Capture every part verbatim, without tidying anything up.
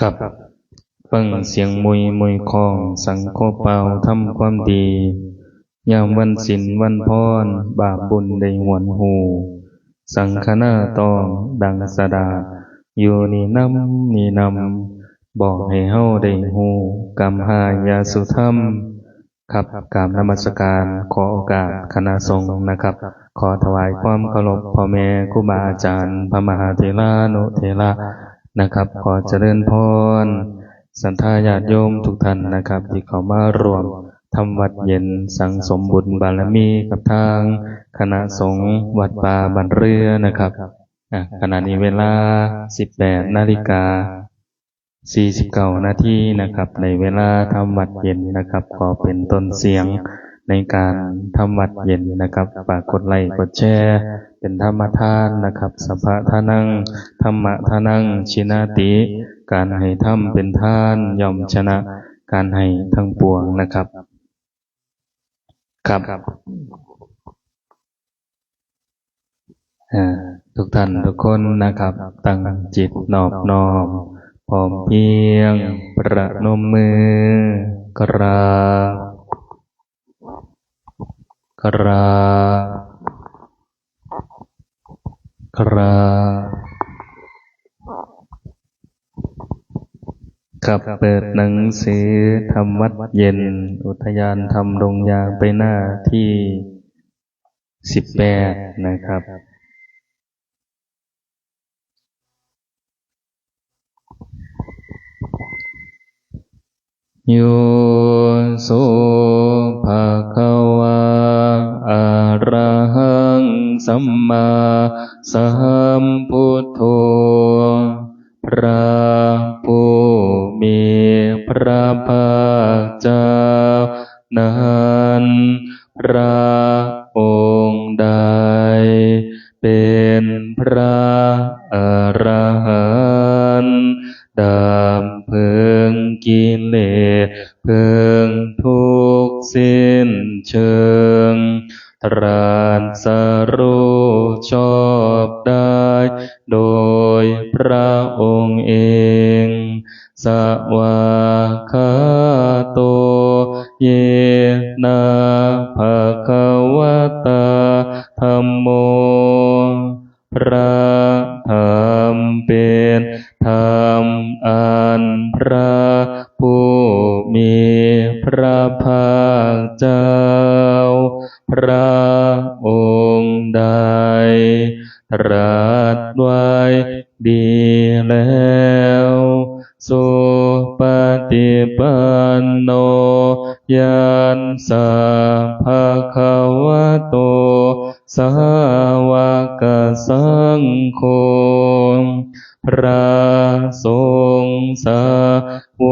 ครับ ฟังเสียงมุยมุยของสังโฆเป่าทำความดี ยามวันศีลวันพร บาปบุญได้หวนหู สังฆนาต้องดังสดา อยู่นี่นำนี่นำ บอกให้เฮาได้ฮู้ กำหายาสุธรรม ครับ กราบนมัสการ ขอโอกาสคณะสงฆ์นะครับ ขอถวายความเคารพพ่อแม่ครูบาอาจารย์ พระมหาเถรานุเถระนะครับ ขอเจริญพร ศรัทธาญาติโยมทุกท่านนะครับ ที่เข้ามาร่วมทำวัดเย็น สั่งสมบุญบารมีกับทางคณะสงฆ์วัดป่าบ้านเรือนะครับ อ่ะ ขณะนี้เวลา สิบแปดนาฬิกา สี่สิบเก้านาทีนะครับ ในเวลาทำวัดเย็นนะครับ ขอเป็นต้นเสียงในการทำวัดเย็นนะครับ ฝากกดไลค์กดแชร์ เป็นธรรมทานนะครับ สัพพะทานัง ธัมมะทานัง ชินาติ การให้ธรรมเป็นทาน ย่อมชนะการให้ทั้งปวงนะครับ ครับ อ่า ทุกท่านทุกคนนะครับ ตั้งจิตนอบน้อม พร้อมเพรียง ประนมมือ กราบ กราบ กราบ ครับ เปิดหนังสือทำวัดเย็น อุทยานธรรมดงยาง ไปหน้าที่ สิบแปดนะครับ Yo so bhagavā arahaṃ sammāsambuddho พระผู้มีพระภาคเจ้านั้น พระองค์ใดเป็นพระอรหันต์ ดับเพลิงกิเลส เพลิงทุกข์สิ้นเชิง ตรัสรู้ชอบได้โดยพระองค์เอง Svākkhāto yena bhagavatā dhammo พระธรรมเป็นธรรมอันพระผู้มีพระภาคเจ้า พระองค์ใดตรัสไว้ดีแล้ว Supaṭipanno yassa bhagavato sāvakasaṅgho พระสงฆ์สาว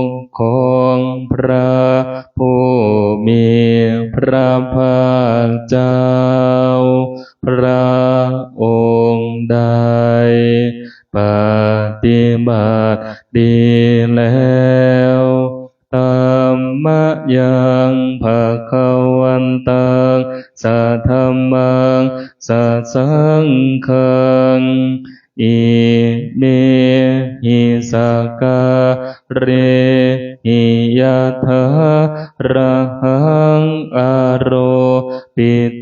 กของพระผู้มีพระภาคเจ้า พระองค์ใดปฏิบัติดีแล้ว Thammayaṃ bhagavantaṃ sadhammaṃ sasaṅghaṃ imehi sakkārehi yathārahaṃ āropitehi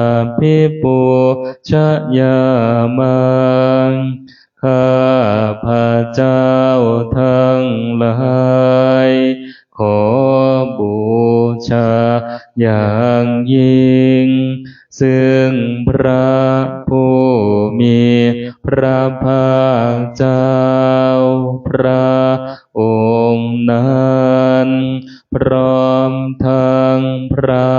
abhipūjayāma. ข้าพเจ้าทั้งหลาย ขอบูชาอย่างยิ่ง ซึ่งพระผู้มีพระภาคเจ้า พระองค์นั้น พร้อมทั้งพระ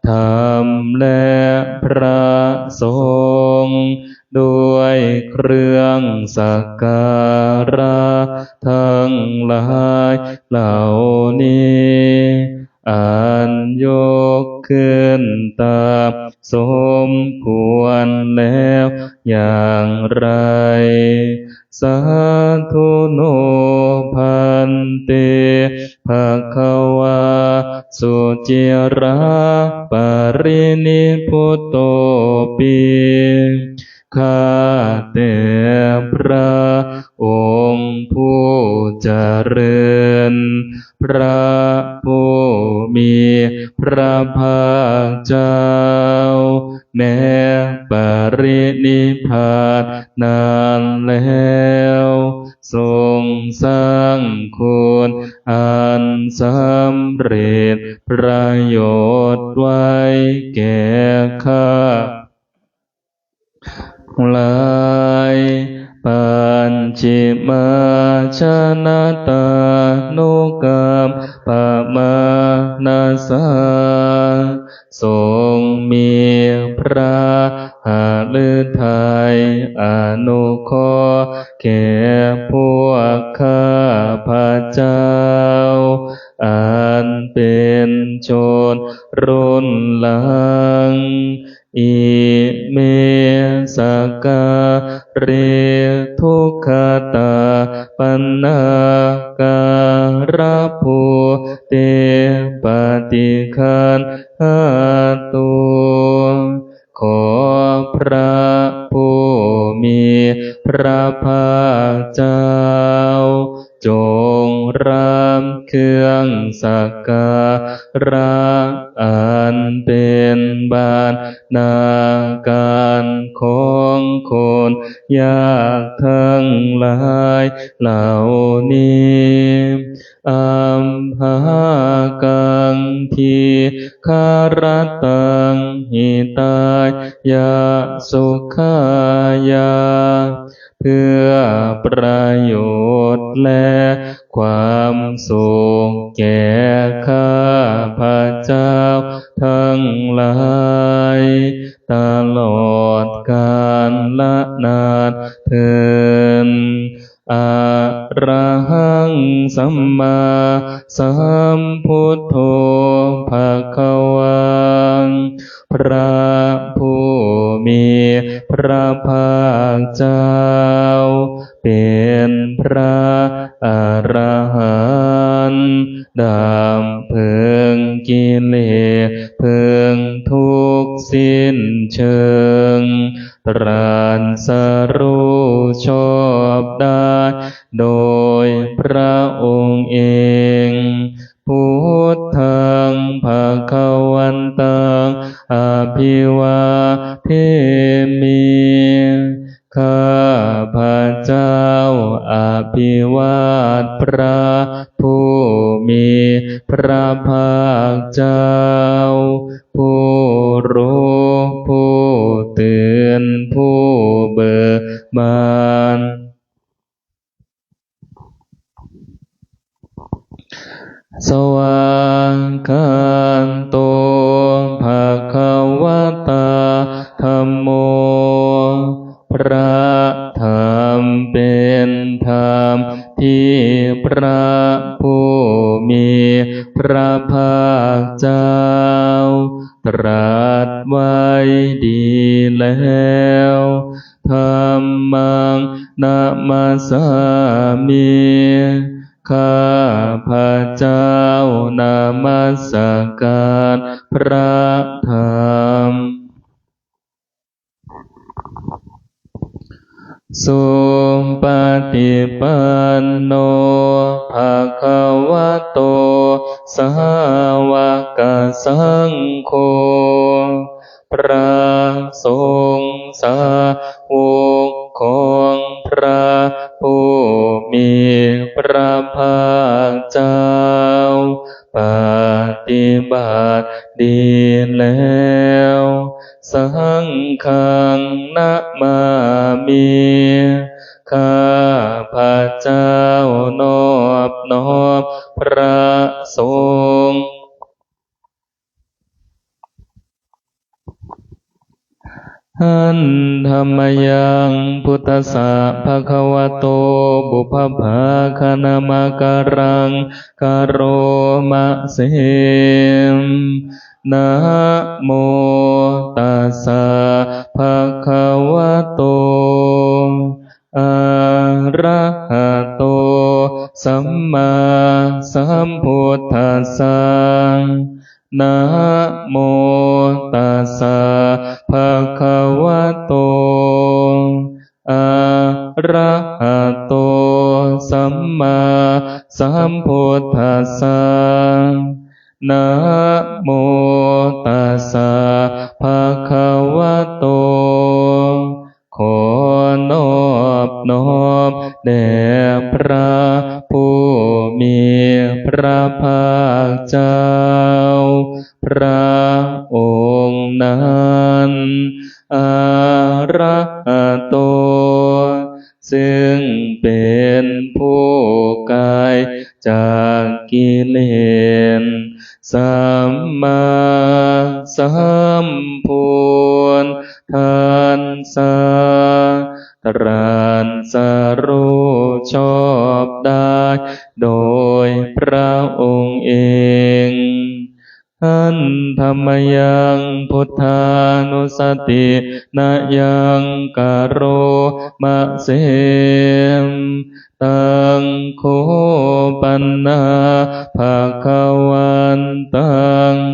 ธรรมและพระสงฆ์ ด้วยเครื่องสักการะทั้งหลายเหล่านี้ อันยกขึ้นตามสมควรแล้วอย่างไร Sādhu no bhante bhagavā suciraparinibbutopi. ข้าแต่ พระองค์ผู้เจริญ พระผู้มีพระภาคเจ้า แม้ปรินิพพานนานแล้ว ทรงสร้างคุณอันสำเร็จประโยชน์ไว้แก่ข้า หลาย Pacchimājanatānukampamānasā ทรงมีพระหฤทัยอนุเคราะห์แก่พวกข้าพเจ้า อันเป็นชนรุ่นหลัง Ime sakkāre duggatapaṇṇākārabhūte paṭiggaṇhātu. ขอพระผู้มีพระภาคเจ้า จงรับเครื่องสักการะอันเป็นบรรณาการของคนยากทั้งหลายเหล่านี้ Amhākaṃ dīgharattaṃ hitāya sukhāya เพื่อประโยชน์และความสุขแก่ข้าพเจ้าทั้งหลาย ตลอดกาลนานเทอญ Arahaṃ sammāsambuddho bhagavā พระผู้มีพระภาคเจ้า เป็นพระอรหันต์ดับเพลิงกิเลสเพลิงทุกข์สิ้นเชิง ตรัสรู้ชอบได้โดยพระองค์เอง Buddhaṃ bhagavantaṃ abhivādemi ข้าพเจ้าอภิวาทพระผู้มีพระภาคเจ้า ผู้รู้ผู้ตื่นผู้เบิกบาน Svākkhāto bhagavatā dhammo พระธรรมเป็นธรรมที่พระผู้มีพระภาคเจ้า ตรัสไว้ดีแล้ว Dhammaṃ namassāmi ข้าพเจ้า นมัสการพระธรรม Supaṭipanno bhagavato sāvakasaṅgho พระสงฆ์สาวกของพระผู้มีพระภาคเจ้า ปฏิบัติดีแล้ว Saṅghaṃ namāmi ข้าพเจ้านอบน้อมพระสงฆ์ Handa mayaṃ buddhassa bhagavato pubbabhāganamakāraṃ karoma se. Namo tassa bhagavato arahato sammāsambuddhassa. Namo tassa bhagavato a arahato sammāsambuddhassa. Namo tassa bhagavato ขอนอบน้อมแด่พระผู้มีพระภาคเจ้า พระองค์นั้น arahato ซึ่งเป็นผู้ไกลจากกิเลส sammāsambuddhassa ตรัสรู้ชอบได้โดยพระองค์เอง handa mayaṃ buddhānussatinayaṃ karoma se. Taṃ kho panāh bhagavantaṃ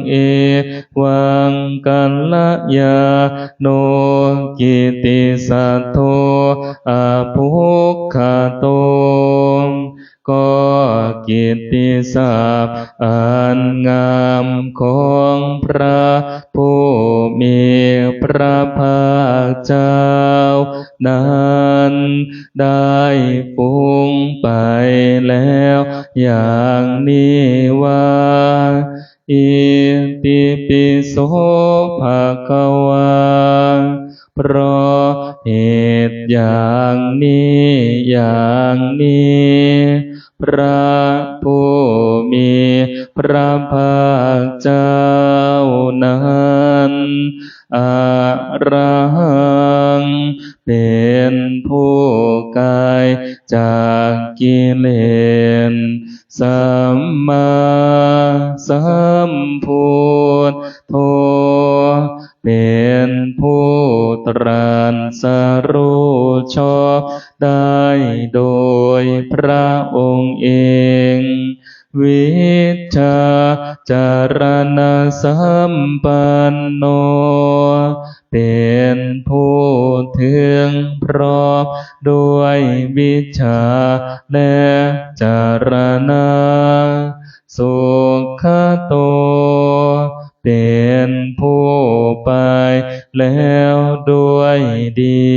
evaṃ kalyāṇo kittisaddo abbhuggato. ก็กิตติศัพท์อันงามของพระผู้มีพระภาคเจ้านั้นได้ฟุ้งไปแล้วอย่างนี้ว่า Itipi so bhagavā เพราะเหตุอย่างนี้อย่างนี้ พระผู้มีพระภาคเจ้านั้น arahaṃ เป็นผู้ไกลจากกิเลส sammāsambuddho เป็นผู้ตรัสรู้ชอบได้โดยพระองค์เอง vijjācaraṇasampanno เป็นผู้ถึงพร้อมด้วยวิชชาและจารณะ sugato เป็นผู้ไปแล้วด้วยดี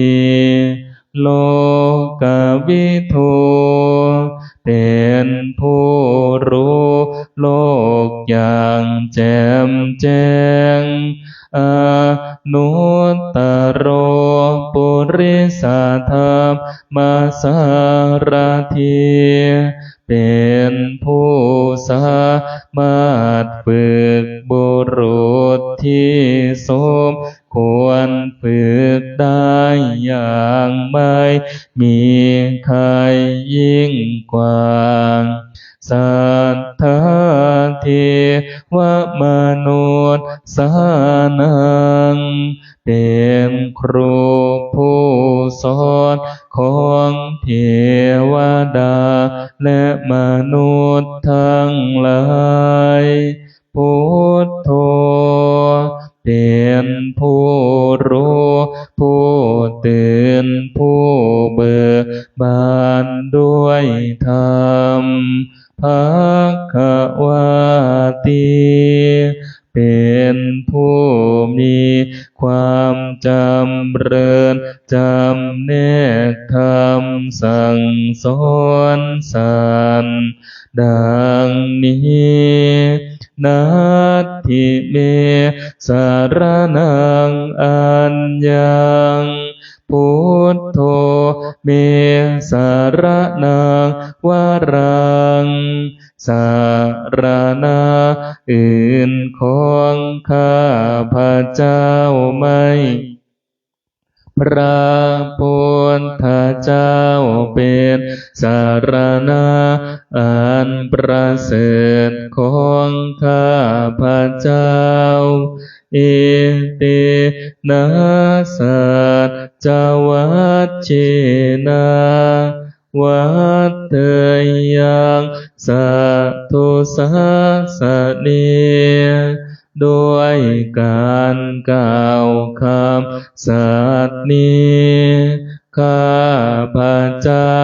lokavidū เป็นผู้รู้โลกอย่างแจ่มแจ้ง anuttaro purisadammasārathi เป็นผู้สามารถฝึกบุรุษที่สมควรฝึกได้อย่างไม่มีใครยิ่งกว่า satthā devamanussānaṃ เป็นครูผู้สอนของเทวดาและมนุษย์ทั้งหลาย buddho เป็นผู้รู้ ผู้ตื่น ผู้เบิกบานด้วยธรรม bhagavatī เป็นผู้มีความจำเริญจำแนกธรรมสั่งสอนสัตว์ดังนี้ natthi me saraṇaṃ aññaṃ, buddho me saraṇaṃ varaṃ, saraṇā อื่นของข้าพเจ้าไม่ พระพุทธเจ้าเป็นสรณะอันประเสริฐของข้าพเจ้า etena saccavajjena vaḍḍheyyaṃ satthu sāsane ด้วยการกล่าวคำสัตย์นี้ ข้าพเจ้า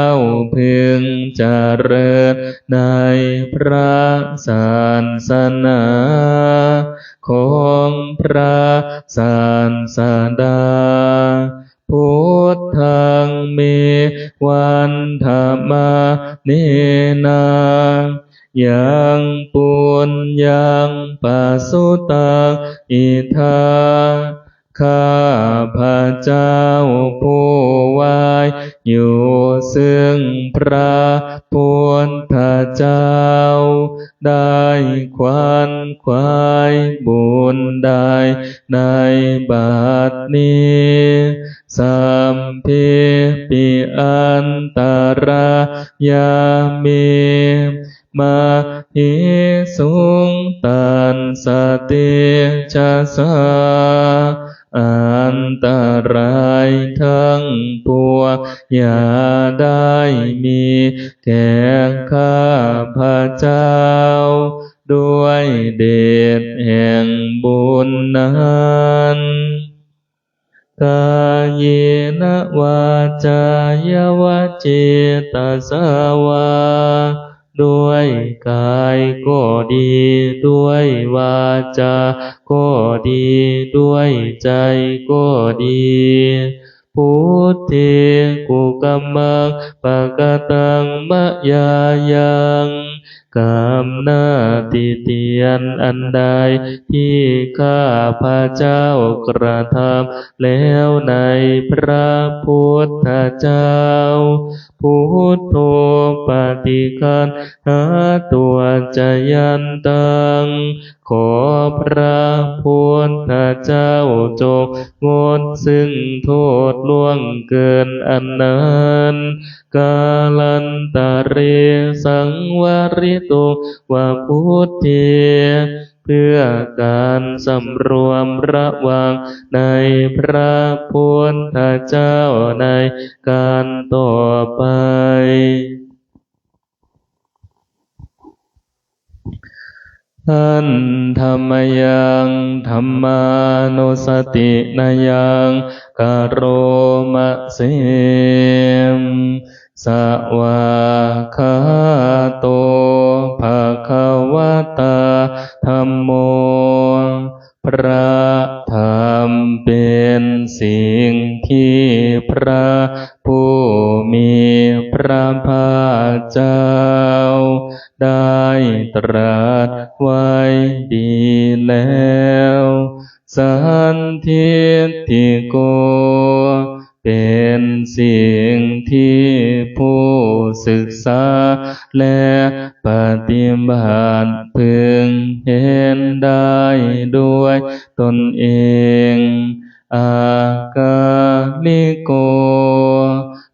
พึงเจริญในพระศาสนาของพระศาสดา Buddhaṃ me vandamānena yaṃ puññaṃ pasutaṃ idha. ข้าพเจ้าผู้ไหว้อยู่ซึ่งพระพุทธเจ้า ได้ขวนขวายบุญใดในบัดนี้ Sabbepi antarāyā me mahessuṃ tassa tejasā. อันตรายทั้งปวงอย่าได้มีแก่ข้าพเจ้า ด้วยเดชแห่งบุญนั้น Kāyena vācāya va cetasā vā ด้วยกายก็ดี ด้วยวาจาก็ดี ด้วยใจก็ดี Buddhe kukammaṃ pakataṃ mayā yaṃ กรรมหน้าติเตียนอันใดที่ข้าพเจ้ากระทำแล้วในพระพุทธเจ้า Buddho paṭiggaṇhātu accayantaṃ ขอพระพุทธเจ้าจงงดซึ่งโทษล่วงเกินอันนั้น Kālantare saṃvarituṃ va buddhe เพื่อการสำรวมระวังในพระพุทธเจ้าในการต่อไป Handa mayaṃ dhammānussatinayaṃ karoma se. Svākkhāto bhagavatā dhammo พระธรรมเป็นสิ่งที่พระผู้มีพระภาคเจ้าได้ตรัสไว้ดีแล้ว Sandiṭṭhiko เป็นสิ่งที่ผู้ศึกษาและปฏิบัติพึงเห็นได้ด้วยตนเอง Akāliko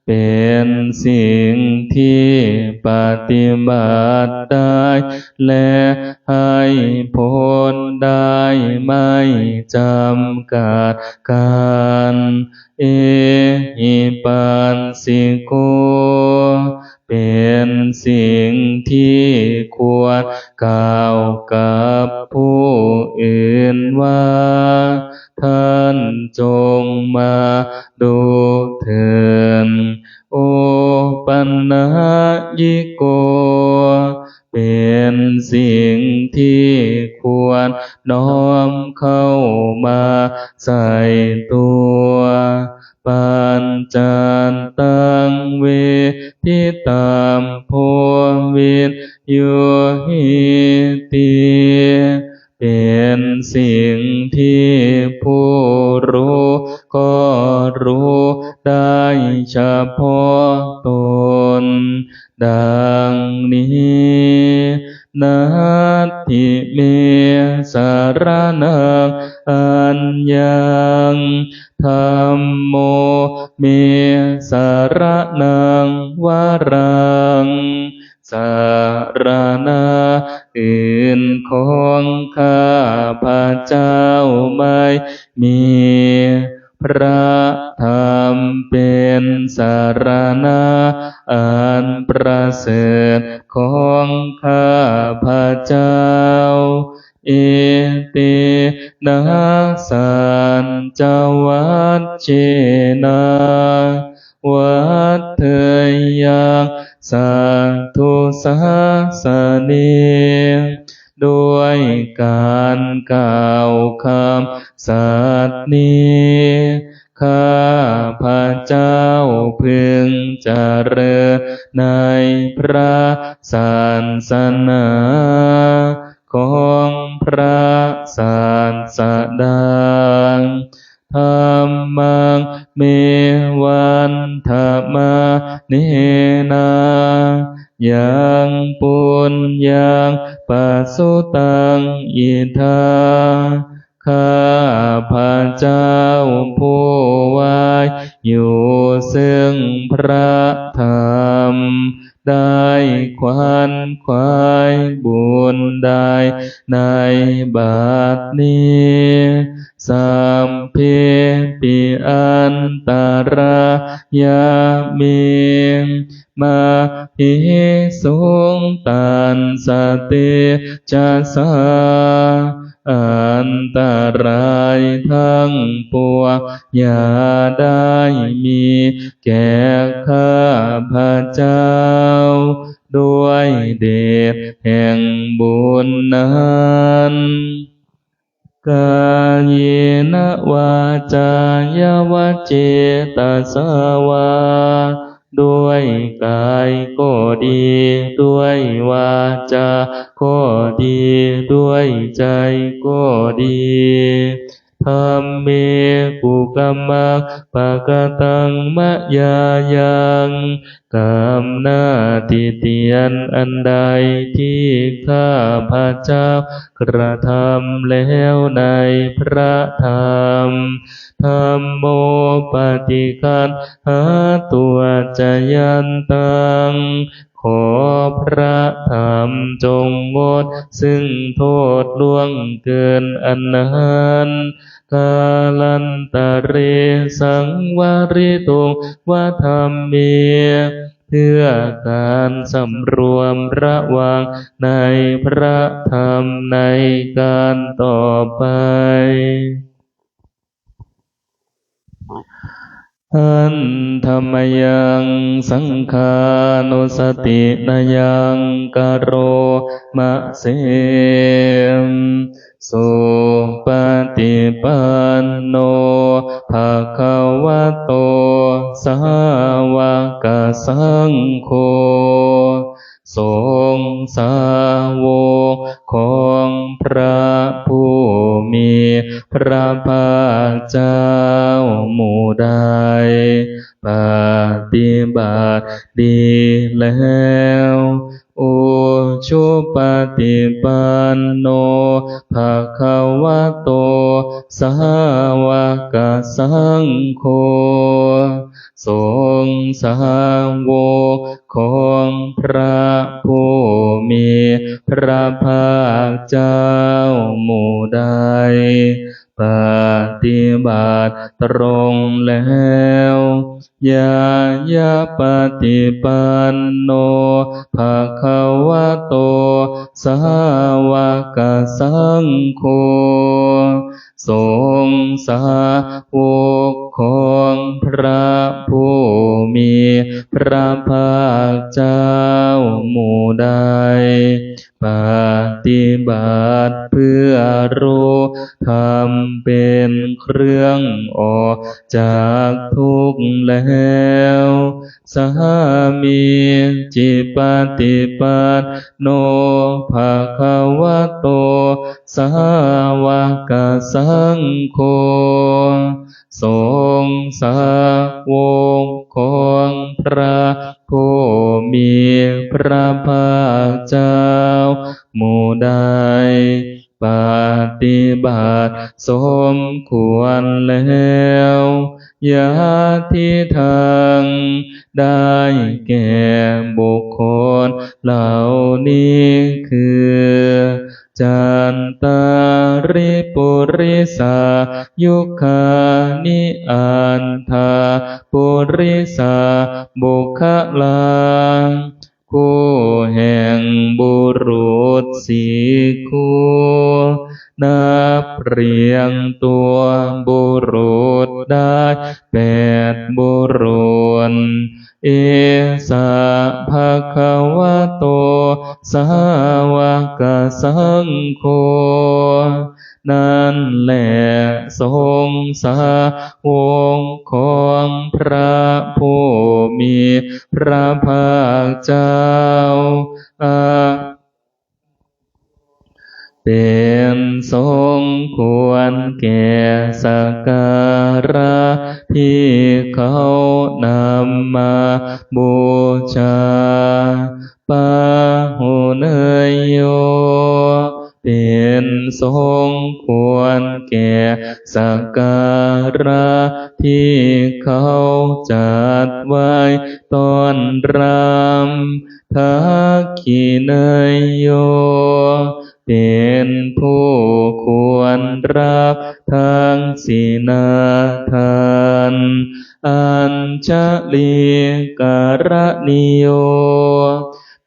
เป็นสิ่งที่ปฏิบัติได้ และให้ผลได้ไม่จำกัดกาล Ehipassiko เป็นสิ่งที่ควรกล่าวกับผู้อื่นว่า ท่านจงมาดูเถิด Opanayiko เป็นสิ่งที่ควรน้อมเข้ามาใส่ตัว Paccattaṃ veditabbo viññūhīti เป็นสิ่งที่ผู้รู้ก็รู้ได้เฉพาะตน ดังนี้ Natthi me saraṇaṃ aññaṃ, dhammo me saraṇaṃ varaṃ, สรณะอื่นของข้าพเจ้าไม่มี พระธรรมเป็นสรณะอันประเสริฐของข้าพเจ้า Etena saccavajjena vaḍḍheyyaṃ satthu sāsane. ด้วยการกล่าวคำสัตย์นี้ ข้าพเจ้าพึงเจริญในพระศาสนาของพระศาสดา Dhammaṃ me vandamānena yaṃ puññaṃ pasutaṃ idha. ข้าพเจ้าผู้ไว้อยู่ซึ่งพระธรรม ได้ขวนขวายบุญได้ในบัดนี้ Sabbepi antarāyā me mahīsuṃ tassa tejasā. อันตรายทั้งปวงอย่าได้มีแก่ข้าพเจ้า ด้วยเดชแห่งบุญนั้น Kāyena vācāya va cetasā vā ด้วยกายก็ดี ด้วยวาจาก็ดี ด้วยใจก็ดี Dhamme kukammaṃ pakataṃ mayā yaṃ กรรมหน้าติเตียนอันใดที่ข้าพเจ้ากระทำแล้วในพระธรรม Dhammo paṭiggaṇhātu accayantaṃ ขอพระธรรมจงงดซึ่งโทษล่วงเกินอันนั้น Kālantare saṃvarituṃ va dhamme เพื่อการสำรวมระวังในพระธรรมในการต่อไป Handa mayaṃ saṅghānussatinayaṃ karoma se. Supaṭipanno bhagavato sāvakasaṅgho. สงฆ์สาวกของพระผู้มีพระภาคเจ้าหมู่ใด ปฏิบัติดีแล้ว Ujupaṭipanno bhagavato sāvakasaṅgho. สงฆ์สาวกของพระผู้มีพระภาคเจ้าหมู่ใด ปฏิบัติตรงแล้ว Ñāyapaṭipanno bhagavato sāvakasaṅgho. สงฆ์สาวกของพระผู้มีพระภาคเจ้าหมู่ใด ปฏิบัติเพื่อรู้ธรรมเป็นเครื่องออกจากทุกข์แล้ว Sāmīcipaṭipanno bhagavato sāvakasaṅgho. สงฆ์สาวกของพระผู้มีพระภาคเจ้าหมู่ใด ปฏิบัติสมควรแล้ว Yadidaṃ ได้แก่บุคคลเหล่านี้คือ Cattāri purisayugāni aṭṭha purisapuggalā. คู่แห่งบุรุษสี่คู่ นับเรียงตัวบุรุษได้แปดบุรุ Esa bhagavato sāvakasaṅgho. นั้นแหละสงฆ์สาวกของพระผู้มีพระภาคเจ้า อา เป็นสงฆ์ควรแก่สักการะที่เขานำมาบูชา Pāhuneyyo เป็นสงฆ์ควรแก่สักการะที่เขาจัดไว้ต้อนรับ Dakkhiṇeyyo เป็นผู้ควรรับทักษิณาทาน Añjalikaraṇīyo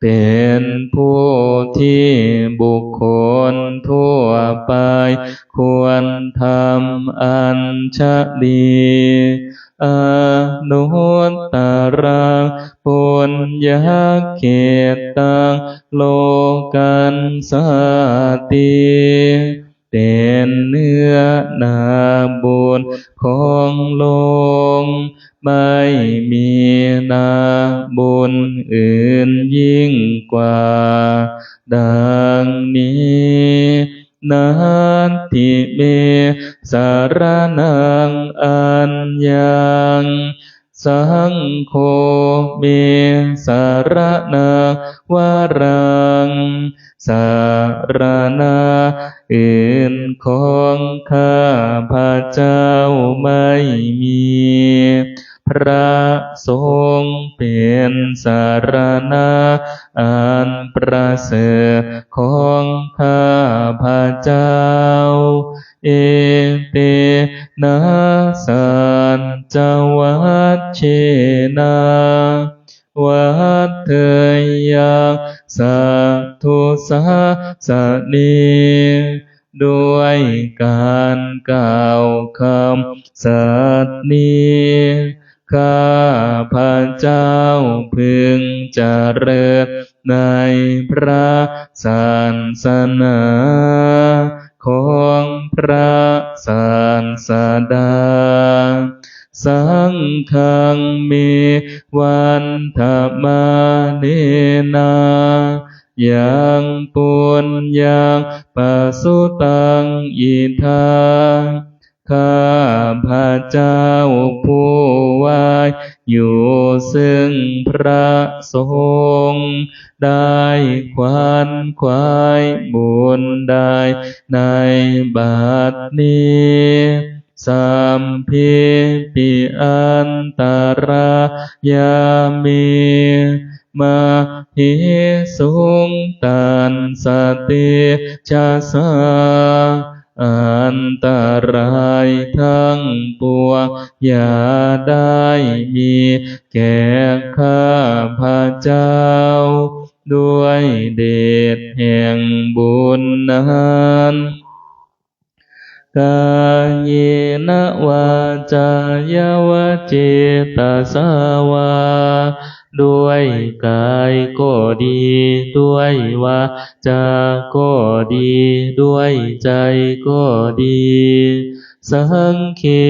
เป็นผู้ที่บุคคลทั่วไปควรทำอัญชลี Anuttaraṃ puññakkhettaṃ lokassāti เป็นเนื้อนาบุญของโลก ไม่มีนาบุญอื่นยิ่งกว่า ดังนี้ Natthi me saraṇaṃ aññaṃ, saṅgho me saraṇaṃ varaṃ, สรณะอื่นของข้าพเจ้าไม่มี พระสงฆ์เป็นสรณะอันประเสริฐของข้าพเจ้า Etena saccavajjena vaḍḍheyyaṃ satthu sāsane ด้วยการกล่าวคำสัตย์นี้ ข้าพเจ้าพึงเจริญในพระศาสนาของพระศาสดา Saṅghaṃ me vandamānena yaṃ puññaṃ pasutaṃ idha ข้าพเจ้าผู้ไหว้อยู่ซึ่งพระสงฆ์ได้ขวนขวายบุญได้ในบัดนี้ Sabbīpi antarāyā me mahessuṃ tassa tejasā อันตรายทั้งปวงอย่าได้มีแก่ข้าพเจ้า ด้วยเดชแห่งบุญนั้น Kāyena vācāya va cetasā vā ด้วยกายก็ดี ด้วยวาจาก็ดี ด้วยใจก็ดี Saṅghe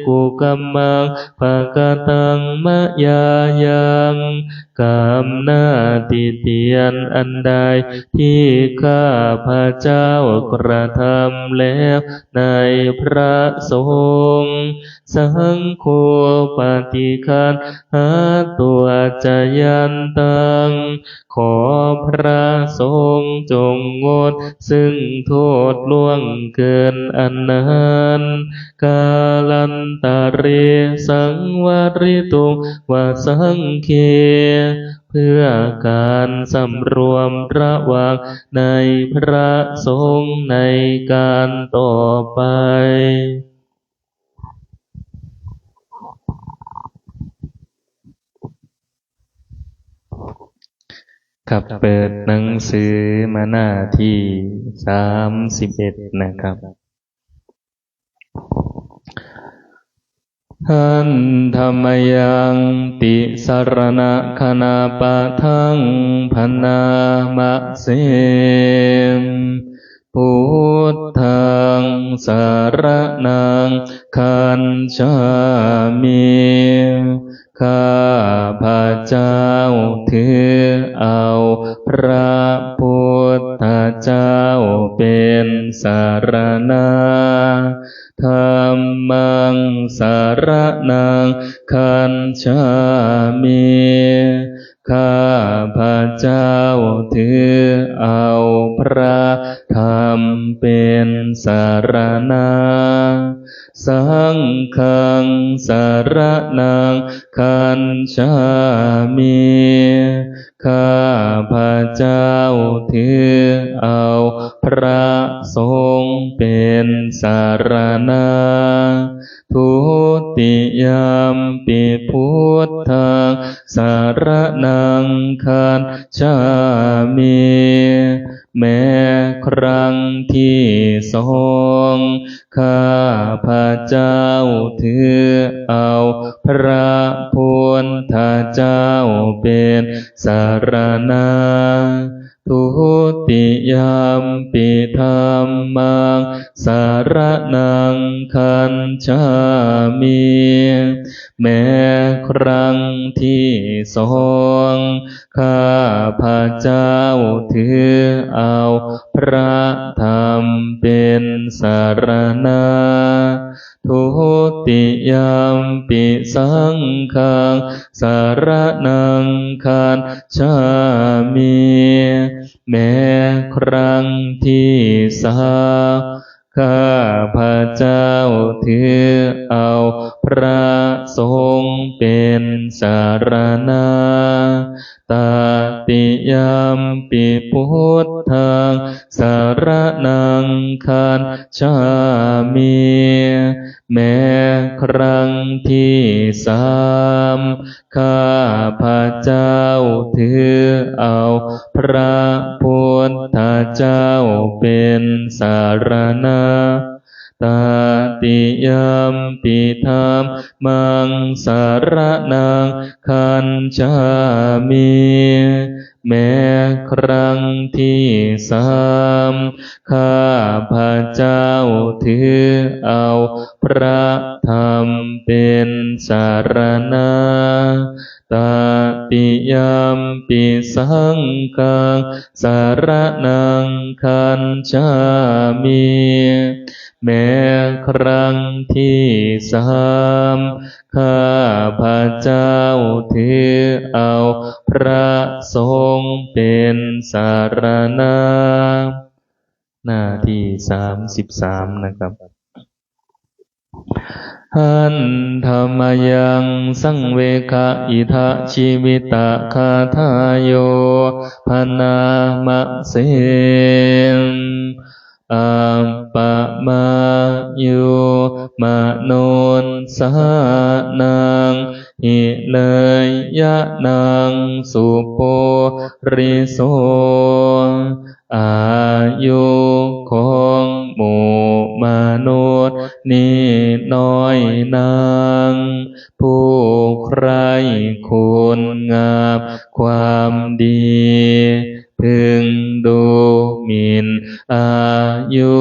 kukammaṃ pakataṃ mayā yaṃ กรรมหน้าติเตียนอันใดที่ข้าพเจ้ากระทำแล้วในพระสงฆ์ Saṅgho paṭiggaṇhātu accayantaṃ ขอพระสงฆ์จงงดซึ่งโทษล่วงเกินอันนั้น Kālantare saṃvarituṃ va saṅghe เพื่อการสำรวมระวังในพระสงฆ์ในการต่อไป ครับ เปิดหนังสือมาหน้าที่สามสิบเอ็ดนะครับ Handa mayaṃ tisaraṇaganapathaṃ bhaṇāma se. Buddhaṃ saraṇaṃ gacchāmi. ข้าพเจ้าถือเอาพระพุทธเจ้าเป็นสรณะ Dhammaṃ saraṇaṃ gacchāmi. ข้าพเจ้าถือเอาพระธรรมเป็นสรณะ Saṅghaṃ saraṇaṃ gacchāmi. ข้าพเจ้าถือเอาพระสงฆ์เป็นสรณะ Dutiyampi buddhaṃ saraṇaṃ gacchāmi. แม้ครั้งที่สอง ข้าพเจ้าถือเอาพระพุทธเจ้าเป็นสรณะ Dutiyampi dhammaṃ saraṇaṃ gacchāmi. แม้ครั้งที่สอง ข้าพเจ้าถือเอาพระธรรมเป็นสรณะ Dutiyampi saṅghaṃ saraṇaṃ gacchāmi. แม้ครั้งที่สาม ข้าพเจ้าถือเอาพระสงฆ์เป็นสรณะ Tatiyampi buddhaṃ saraṇaṃ gacchāmi. แม้ครั้งที่สาม ข้าพเจ้าถือเอาพระพุทธเจ้าเป็นสรณะ Tatiyampi dhammaṃ saraṇaṃ gacchāmi. แม้ครั้งที่สาม ข้าพเจ้าถือเอาพระธรรมเป็นสรณะ Tatiyampi saṅghaṃ saraṇaṃ gacchāmi. แม้ครั้งที่สามข้าพเจ้าถือเอาพระสงฆ์เป็นสรณะ หน้าที่สามสิบสามนะครับ Handa mayaṃ saṃvegha idha jīvitagāthāyo bhaṇāma se. Appamāyu manussānaṃ hireyyaṃ supuriso. อายุของหมู่มนุษย์นี้น้อยนัก ผู้ใคร่คุณงามความดี พึงดูหมิ่นอายุ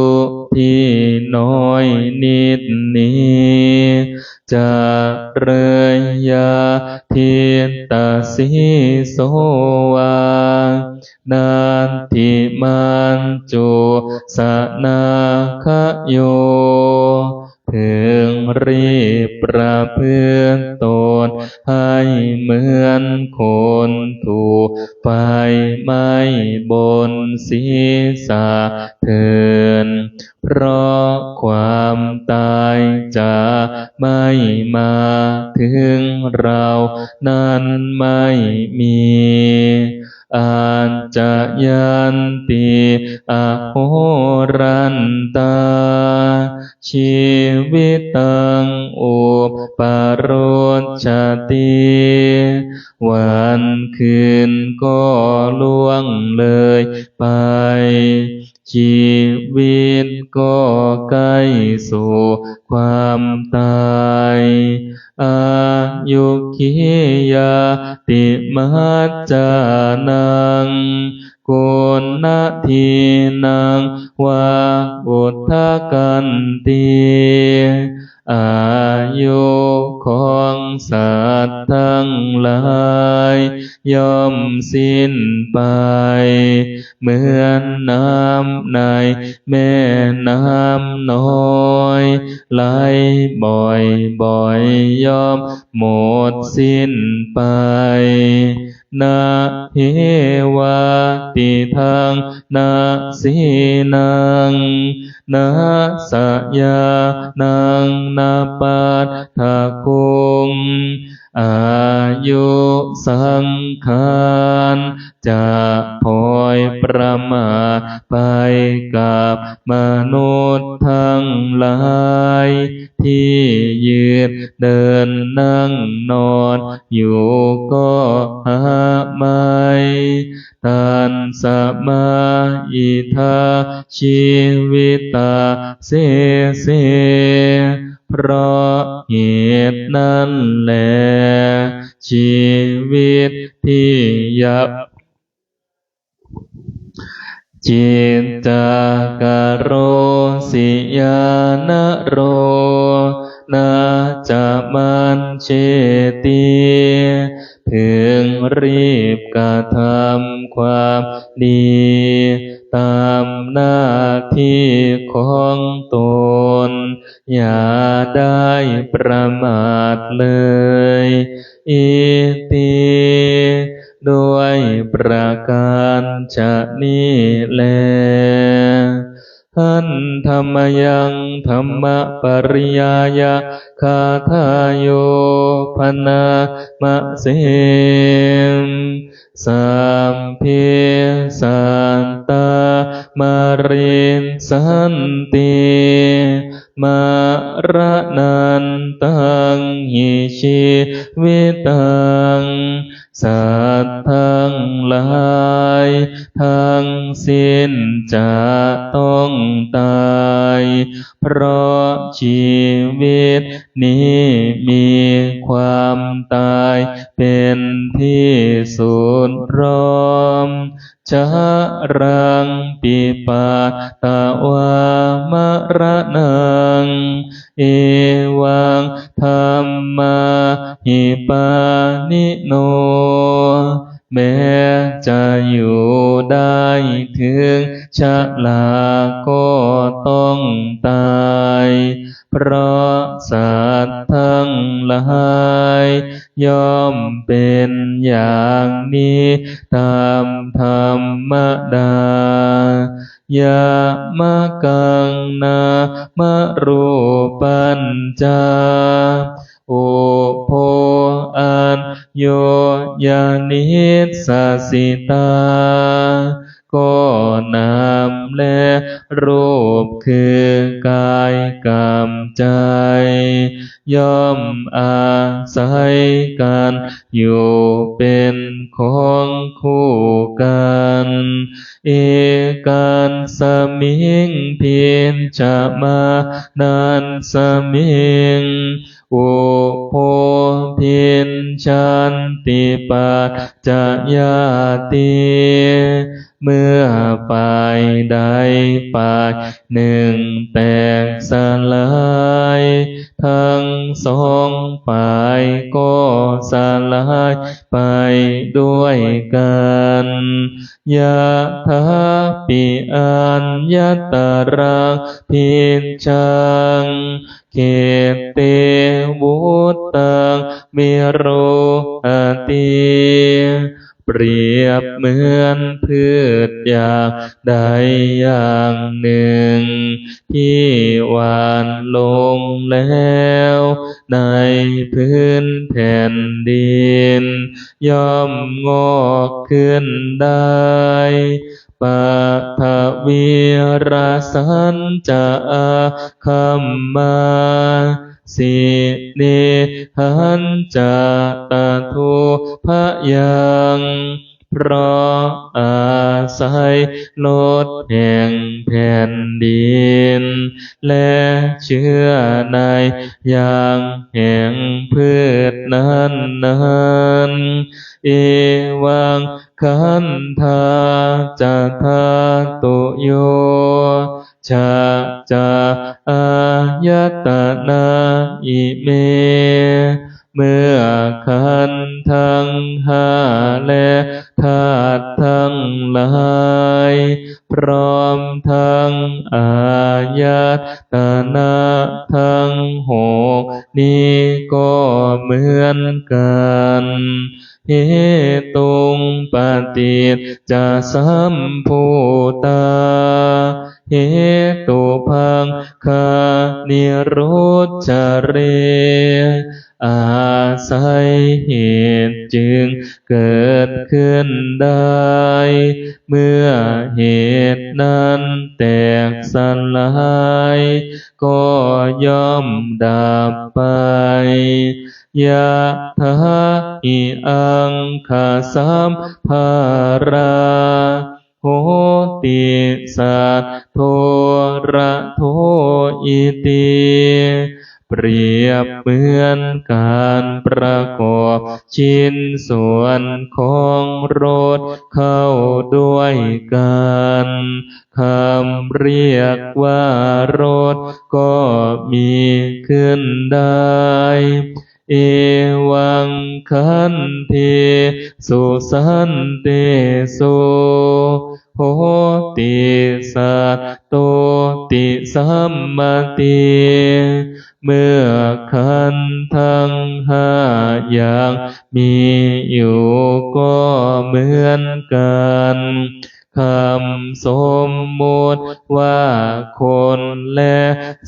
ที่น้อยนิดนี้ Careyyatītasīso vā natthi maccunāgayo. พึงรีบประพฤติตนให้เหมือนคนทั่วไป ไม่บนศีรษะเถิด เพราะความตายจะไม่มาถึงเรานั้นไม่มี Accayanti ahorantā jīvitaṃ upalabhati. วันคืนก็ล่วงเลยไป ชีวิตก็ใกล้สู่ความตาย Āyuggīyātimaccānaṃ, koṇḍaddhīnaṃ vā udakattī. อายุของสัตว์ทั้งหลายย่อมสิ้นไป เหมือนน้ำในแม่น้ำน้อย ไหลบ่อยๆ ย่อมหมดสิ้นไป Na hevātidaṃ nasīnaṃ, na sayānaṃ na paddakaṃ. อายุสังขารจะพลอยประมาทไปกับมนุษย์ทั้งหลาย ที่ยืนเดินนั่งนอนอยู่ก็หาไม่ Tasmā idha jīvitā sese. เพราะเหตุนั้นแล ชีวิตที่ยัง Cittaṃ karosi yā naro na ca majjheti. พึงรีบกระทำความดีตามหน้าที่ของตน อย่าได้ประมาทเลย Iti. ด้วยประการฉะนี้แล Handa mayaṃ dhammapariyyāyakagāthāyo bhaṇāma se. Sabbe sattā marissanti, maraṇantaṃ hi jīvitaṃ. สัตว์ทั้งหลายทั้งสิ้นจะต้องตาย เพราะชีวิตนี้มีความตายเป็นที่สุดรอบ Jaraṃ pipātavā maraṇaṃ, evaṃ dhammā hi pāṇino. แม้จะอยู่ได้ถึงชราก็ต้องตาย เพราะสัตว์ทั้งหลายย่อมเป็นอย่างนี้ตามธรรมดา Yamakaṃ nāma rūpañca ubho aññuññanissajjitā. ก็นามและรูปคือกายกับใจ ย่อมอาศัยกันอยู่เป็นของคู่กัน Ekasmiṃ bhijamānasmiṃ ubho bhijjhanti paccayāti. เมื่อฝ่ายใดฝ่ายหนึ่งแตกสลาย ทั้งสองฝ่ายก็สลายไปด้วยกัน Yathāpi aññataraṃ bhijjhaṃ khette vuttaṃ virohati. เปรียบเหมือนพืชอย่างใดอย่างหนึ่ง ที่หว่านลงแล้วในพื้นแผ่นดิน ย่อมงอกขึ้นได้ Paṭhavīrasañca āgamā sīnīhañca tadūpayaṃ. เพราะอาศัยรสแห่งแผ่นดิน และเชื่อในยางแห่งพืชนั้นๆ Evaṃ khandhā ca dhātuyo ca ca āyatanā ime เมื่อขันธ์ทั้งห้าและธาตุทั้งหลาย พร้อมทั้งอายตนะทั้งหกนี้ก็เหมือนกัน Hetuṃ paṭiccasambhūtā hetubhaggānirujjhare อาศัยเหตุจึงเกิดขึ้นได้ เมื่อเหตุนั้นแตกสลาย ก็ย่อมดับไป Yathā hi aṅghasambhārā hoti satto ratho iti เปรียบเหมือนการประกอบชิ้นส่วนของรถเข้าด้วยกัน คำเรียกว่ารถก็มีขึ้นได้ Evaṃ khandhesu santesu hoti sattoti sammati เมื่อขันธ์ทั้งห้ายังมีอยู่ก็เหมือนกัน คำสมมุติว่าคนและ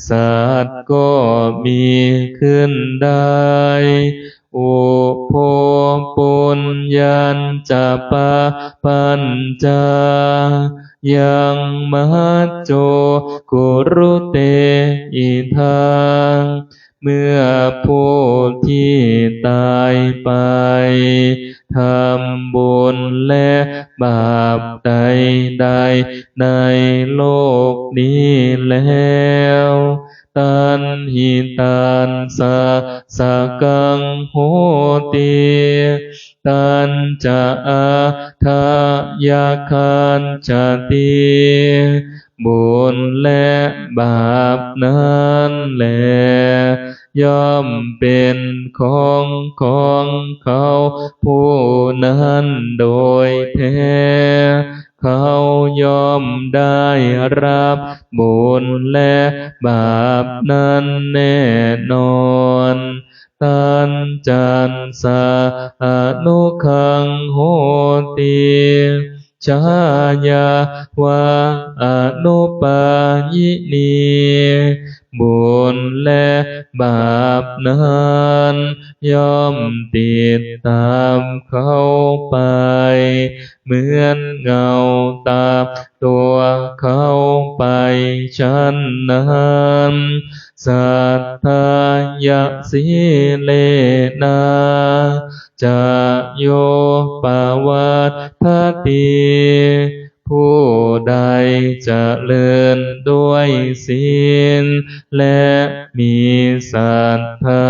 สัตว์ก็มีขึ้นได้ Ubho puññañca pāpañca yaṃ majjho kurute idaṃ เมื่อผู้ที่ตายไปทำบุญและบาปใดๆในโลกนี้แล้ว Tañhi tassa sakaṃ hoti tañca atthayagajjati บุญและบาปนั้นแล ย่อมเป็นของของเขาผู้นั้นโดยแท้ เขาย่อมได้รับบุญและบาปนั้นแน่นอน Tañcassa anuggaṃ hoti jhāyā va anupāyinī บุญและบาปนั้นย่อมติดตามเขาไป เหมือนเงาตามตัวเขาไปฉันนั้น Satthāya sīlena ca yo pavaḍḍhati ผู้ใดเจริญด้วยศีลและมีศรัทธา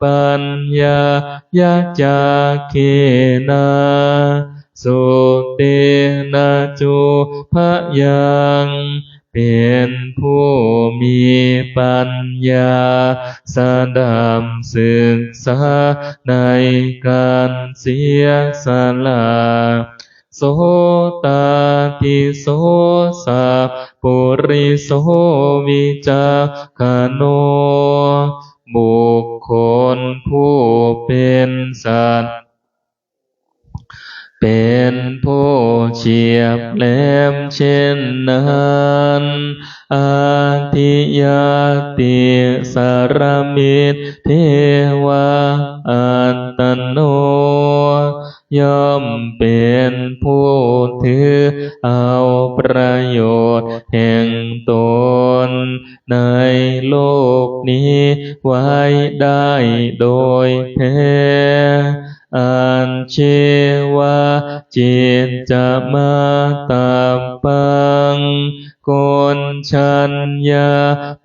Paññāya cakkhena sutena cobhayaṃ เป็นผู้มีปัญญา สดับศึกษาในการเสียสละ So tādiso sappuriso vicakkhaṇo บุคคลผู้เป็นสัตว์ เป็นผู้เฉียบแหลมเช่นนั้น Adhiyā tisaraṃ middheva attano ย่อมเป็นผู้ถือเอาประโยชน์แห่งตนในโลกนี้ไว้ได้โดยแท้ ajjeva ciñcamātappaṃ, koṇḍaññā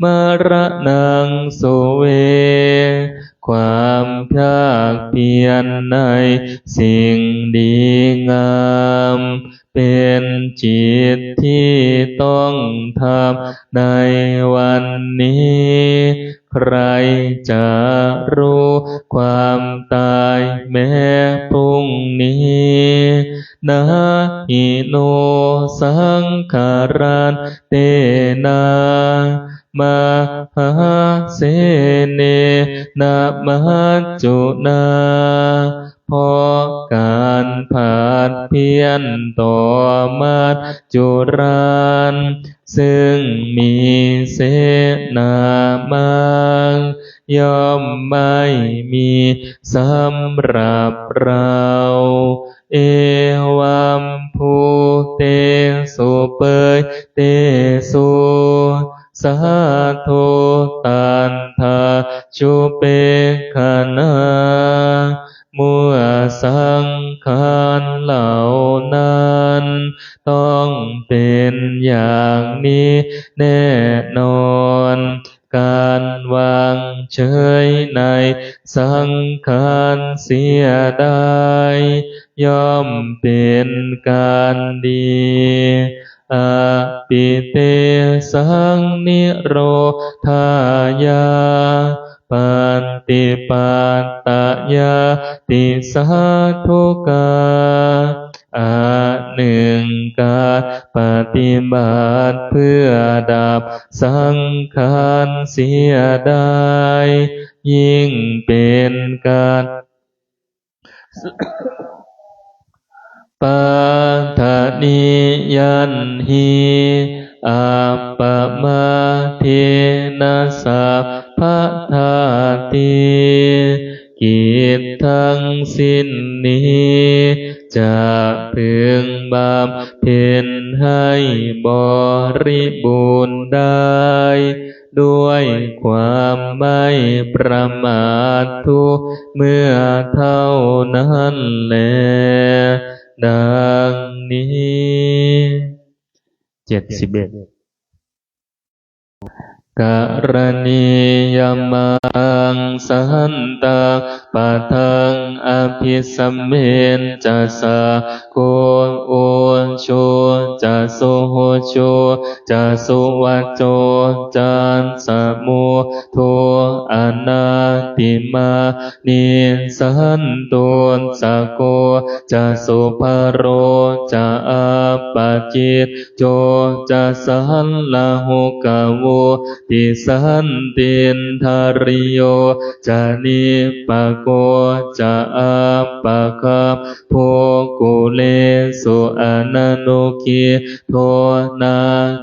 maraṇaṃ suve. ความภาคเพียรในสิ่งดีงาม เป็นจิตที่ต้องทำในวันนี้ ใครจะรู้ความตายแม้พรุ่งนี้ Na hi no saṅgarantena mahāsenena maccunā. เพราะการผัดเพี้ยนต่อมัจจุราช ซึ่งมีเสนามาก ย่อมไม่มีสำหรับเรา Evaṃ bhūtesu parittesu sato tattha cupekkhaṇā. เมื่อสังขารเหล่านั้นต้องเป็นอย่างนี้แน่นอน การวางเฉยในสังขารเสียดาย ย่อมเป็นการดี Api tesaṃ nirodhāya paṭipattayāti sādhukā. อันหนึ่ง การปฏิบัติเพื่อดับสังขารเสียดาย ยิ่งเป็นการ Paṭhaniyañhi appamādena sabbadāti. กิจทั้งสิ้นนี้จะพึงบำเพ็ญให้บริบูรณ์ได้ ด้วยความไม่ประมาททุกเมื่อเท่านั้นแล ดังนี้ เจ็ดสิบเอ็ด Karaṇīyamatthaṃ santaṃ padaṃ abhisamecca, sakko ujū ca suhujū ca, suvaco cassa mudu anatimānī. Santussako ca subharo ca, appakicco ca sallahukavutti. Santindriyo ca nipako ca, appagabbho kulesu ananugiddho. Na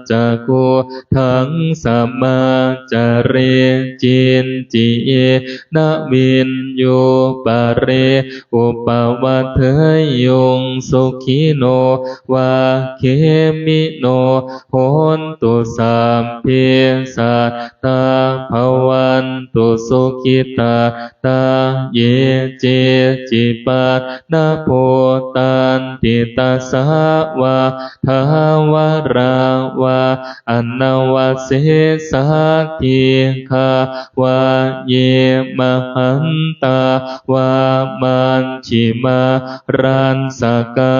ca khuddaṃ samācare kiñci, yena viññū pare upavadeyyuṃ. Sukhino vā khemino hontu, sabbe sattā bhavantu sukhitattā. Ye keci pāṇabhūtatthi, tasā vā thāvarā vā anavasesā, dīghā vā ye mahantā vā, majjhimā rassakā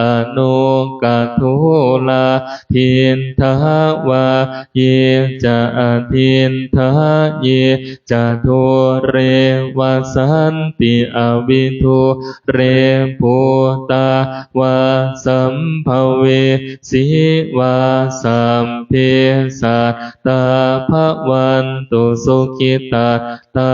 aṇukathūlā. Diṭṭhā vā ye ca adiṭṭhā, ye ca dūre vasanti avidūre, bhūtā vā sambhavesī vā, sabbe sattā bhavantu sukhitattā.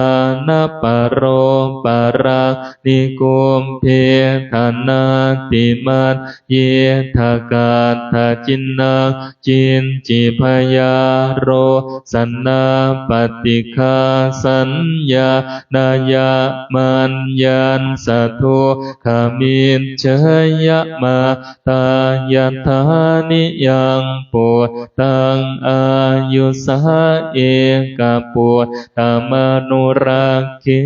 Na paro paraṃ nikubbetha, nātimaññetha katthaci naṃ kiñci, byārosanā paṭighasaññā, nāññamaññassa dukkhamiccheyya. Mātā yathā Āni yaṃ puttaṃ āyusā ekaputtamanurakkhe,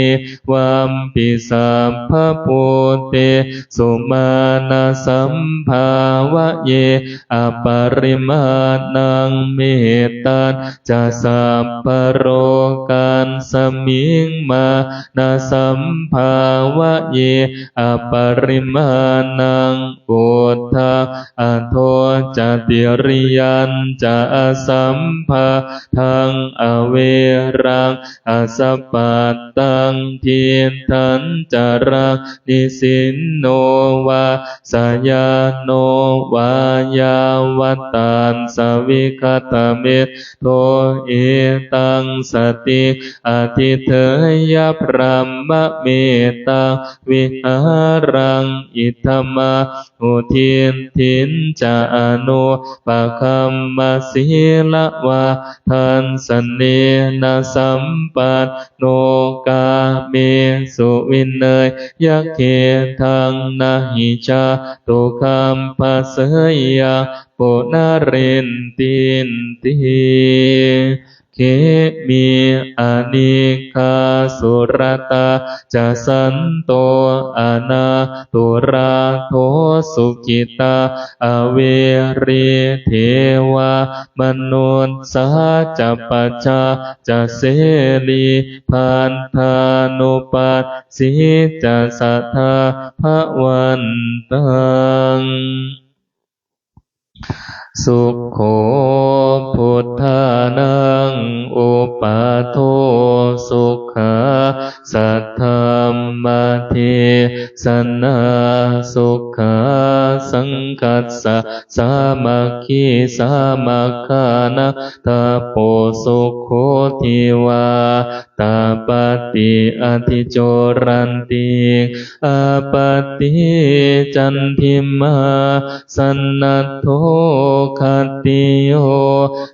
evampi sabbabhūtesu mānasambhāvaye aparimāṇaṃ. Mettañca sabbalokasmiṃ mānasambhāvaye aparimāṇaṃ, uddhaṃ adho ca tiriyañca asambādhaṃ averaṃ asapattaṃ. Tiṭṭhañcaraṃ nisinno vā sayāno vā yāvatassa vigatamiddho, etaṃ satiṃ adhiṭṭheyya brahmametaṃ vihāraṃ idhamāhu. Diṭṭhiñca anupagamma sīlavā dassanena sampanno, kāmesu vineyya gedhaṃ na hi jātu gabbhaseyyaṃ punaretīti. Khemī anīghā suratā ca santo anākulā dosukhitā averī devā manussā ca pajā ca serī buddhānubhāsī ca sadā bhavantaṃ. Sukho buddhānaṃ uppādo, sukhā saddhammadesanā, sukhā saṅghassa sāmaggī, samaggānaṃ tapo sukho. Divā tapati ādicco rattiṃ, ābhāti candimā sannaddho khattiyo,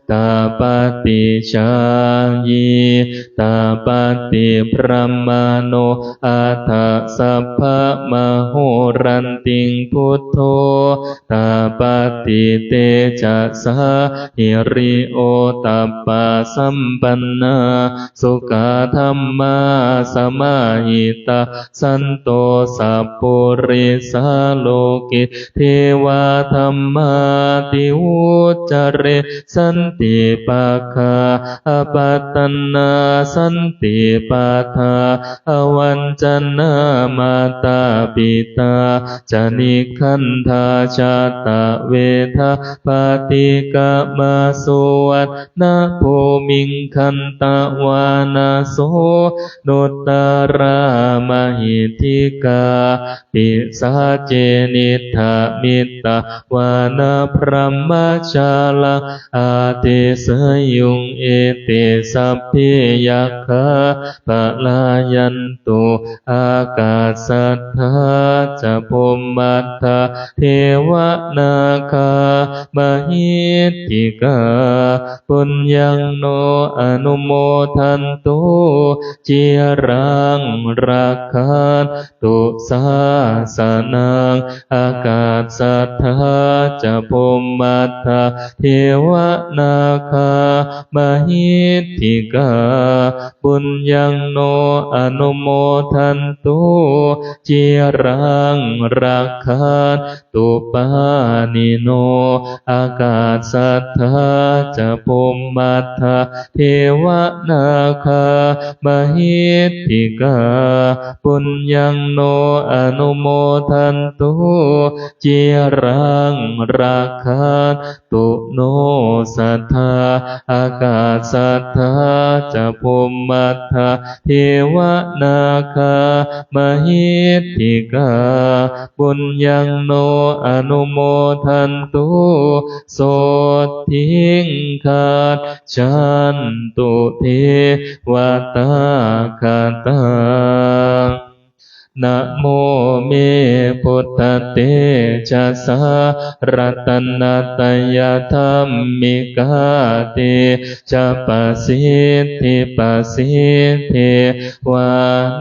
tapati jhāyī tapati brāhmaṇo, atha sabbamahorattiṃ buddho tapati tejasā. Hiriottappasampannā sukkadhammasamāhitā, santo sappurisā loke devadhammāti vuccare. Santi pakkhā apattanā, santi pādā avañcanā, mātā pitā ca nikkhantā, jātaveda paṭikkama. Suvaṇṇabhūmiṃ gantvāna soṇuttarā mahiddhikā, pisāce niddhamitvāna brahmajālaṃ adeseyyuṃ. Ete sabbe yakkhā palāyantu, ākāsaṭṭhā ca bhummaṭṭhā devā nāgā mahiddhikā. Puññaṃ no anumodantu, ciraṃ rakkhan- tu sāsanaṃ. Ākāsaṭṭhā ca bhummaṭṭhā devā nāgā mahiddhikā. Puññaṃ no anumodantu, ciraṃ rakkhantu pāṇino. Ākāsaṭṭhā ca bhummaṭṭhā devā nāgā mahiddhikā. Puññaṃ no anumodantu, ciraṃ rakkhantu no sadā. Ākāsaṭṭhā ca bhummaṭṭhā devā nāgā mahiddhikā. Puññaṃ no anumodantu, sotthiṃ gacchantu devatāgatā. Namo me buddhatejasā ratanattayadhammikā tejapasiddhi pasīdevā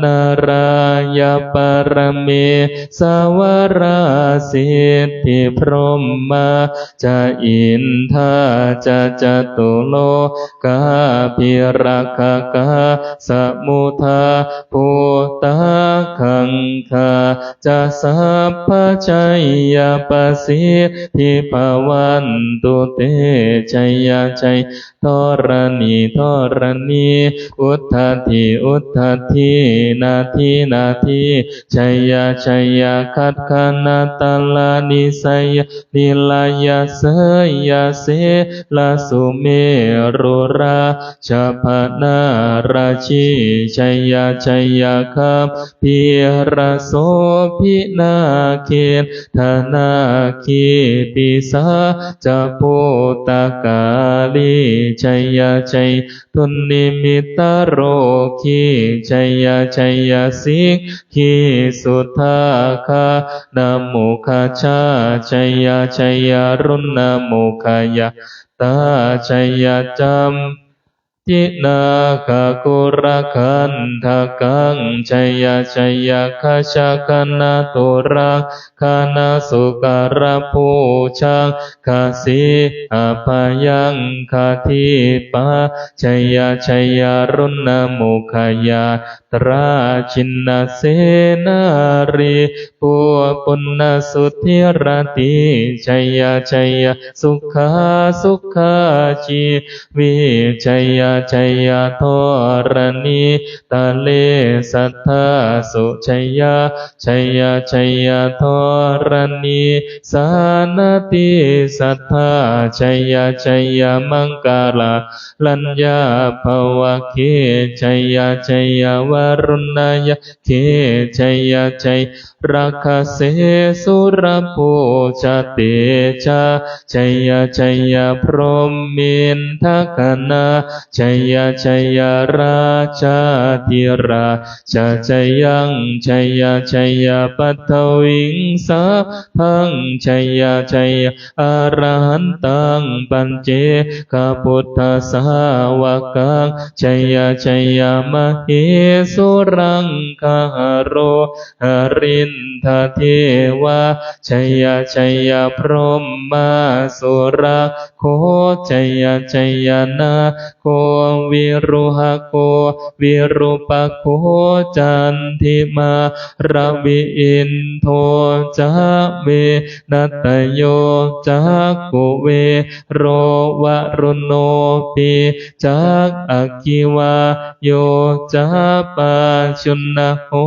nārāyaparamesavarā siddhibrahmā ca indā ca catulokābhirakkhakā samuddā bhūtā gaṅgā ca sabbā jayapasiddhi bhavantu te. Jaya jaya dharaṇi dharaṇī udadhi udadhī nadi nadī jaya jaya gaganatalanisaya nirayasayasena sumerurājabala narajī jaya jaya gambhīrasombhī nāgendanāgī pisācabhūtakālī jaya jaya dunnimittarogī jaya jaya siṅgī sudāgaṇamukhajā jaya jaya ruṇṇamukhayātrā jaya candināgakulagandhakaṃ jaya jaya gajagaṇaturaṅ gaṇasukara bhujaṅga sīha bhayaṅga dīpā jaya jaya ruṇṇamukhayātrā jinnasenārī pu punnasudhiratī jaya jaya sukhā sukhā jī vī jaya jaya dharaṇītale sadā sujayā jaya jaya dharaṇī sānti sadā jaya jaya maṅkarāj raññā bhavagge jaya jaya varuṇayakkhe jaya jaya rakkhase surabhujatejā jaya jaya brahmendagaṇā jaya jaya rājādhirāja jayaṃ jaya jaya paṭhaviṃ sabbaṃ jaya jaya arahantaṃ paccekabuddhasāvakaṃ jaya jaya mahesuraṃ gaharo harindadevā jaya jaya brahmā surakkho jaya jaya nā go viruḷhako virūpakkho candimā ravi indo ca venateyyo cakkhuvelo varuṇopi cak aggi vāyo ca pājuṇho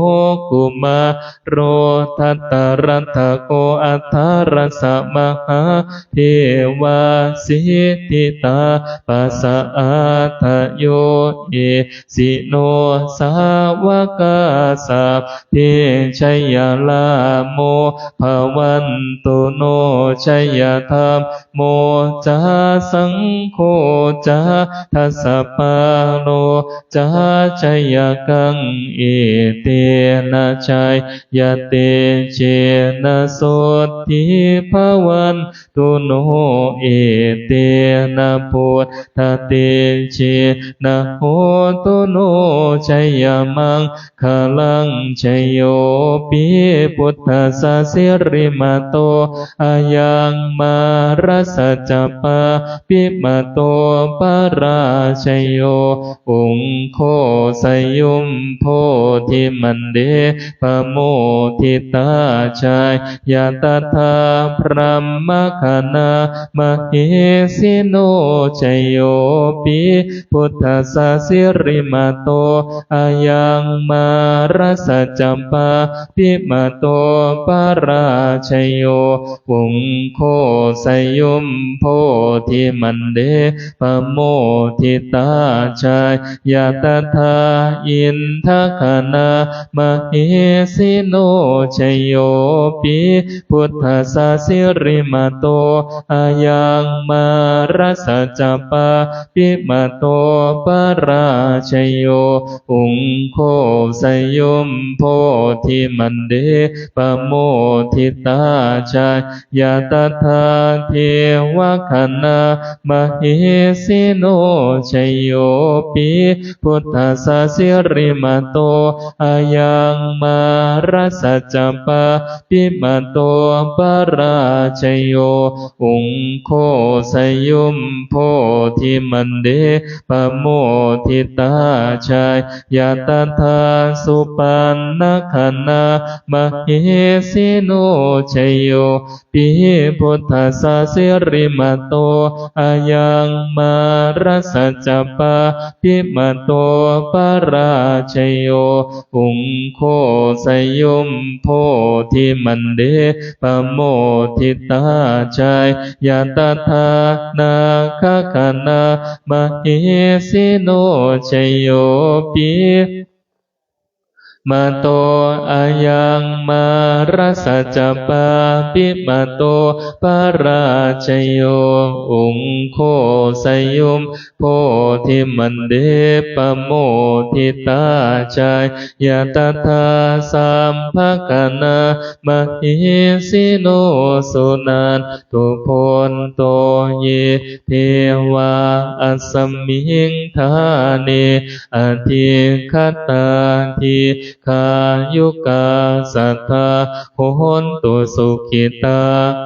kumā ro dhataraṭṭhako aṭṭhārasa mahādevā siddhitāpasaādayo isino sāvakā sabbe jaya rāmo bhavantu no jaya dham mo ca saṅgho ca dasapālo ca jayakaṃ etena jayatejena sotthī bhavantu no etena buddhatejena hotu no jayamaṅ galaṃ jayo pi buddhassa sirīmato ayaṃ mārassa ca pāpimato parājayo ugghosayaṃ bodhimaṇḍe pamoditā jaya tadā brahmagaṇā mahesino jayo pi buddhassa sirīmato ayaṃ mārassa ca pāpimato parājayo ugghosayaṃ ugghosaयुṃ bodhimaṇḍe pamoditā, jaya tadā indagaṇā mahesino. Jayopi buddhassa sirīmato ayaṃ, mārassa ca pāpimato parājayo, ugghosaयुṃ bodhimaṇḍe pamoditā, jaya tadā devagaṇā mahesino. Jayopi buddhassa sirīmato ayaṃ, mārassa ca pāpimato parājayo, ugghosaयुṃ bodhimaṇḍe pamoditā, jaya tadā supaṇṇagaṇā mahesino. Jayopi buddhassa sirīmato ayaṃ, mārassa ca pāpimato parājayo, ugghosaयुṃ bodhimaṇḍe pamoditā, jaya tadā nāgagaṇā mahesino. Jayopi mato ayaṃ, mārassa ca pāpimato parājayo, ugghosaयुṃ bodhimaṇḍe pamoditā, jaya tadā sabbagaṇā mahesino. Suṇantu bhonto ye devā asmiṃ ṭhāne adhigatā, dīghāyukā sadā hontu, sukhitā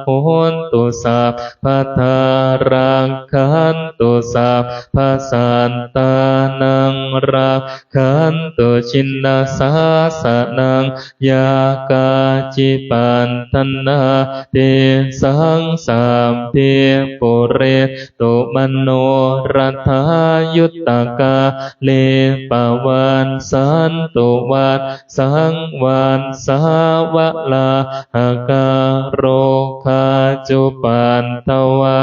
hontu sabbadā, rakkhantu sabbasattānaṃ, rakkhantu jinasāsanaṃ. Yā kāci patthanā tesaṃ, sabbe pūrentu manorathā, yuttakāle pavassantu vassaṃ vassā valāhakā. Rogā cupaddavā